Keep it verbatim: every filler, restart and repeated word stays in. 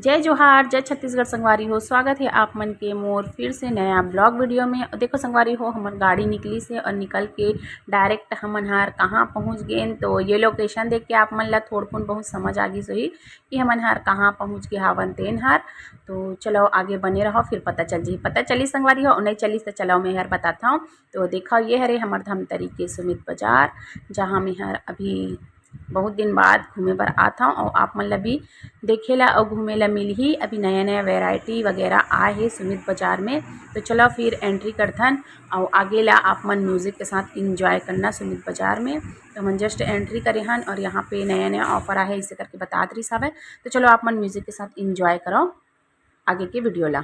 जय जोहार, जय छत्तीसगढ़ संगवारी हो। स्वागत हे आप मन के मोर फिर से नया vlog video में। देखो संगवारी हो, हमर गाड़ी निकलिस हे और निकल के direct हमन हर कहाँ पहुँच गेन। तो ये location देख के आप मन ला थोड़कुन बहुत समझ आ गिस होही कि हमन हर कहाँ पहुँच गे हावन तेन हर। तो चलो आगे बने रहो, फिर पता चल जाही। पता चलिस संगवारी हो, नहीं चलिस तो चलो मैं हर बताता हूँ। तो देखो ये हरे हमर धमतरी के सुमित बाजार, जहाँ मैं हर अभी बहुत दिन बाद घूमे बर आत हव और आप मन ला भी देखे ला और घूमे ला मिलही। अभी नया नया variety वगैरह आए हे सुमित बाजार में। तो चलो फिर entry करथन और आगे ला आप मन music के साथ enjoy करना सुमित बाजार में। तो हमन just entry करे हन और यहाँ पे नया नया offer आए हे, इसे करके बतात रहिस हवय। तो चलो आप मन music के साथ enjoy करो आगे के video ला।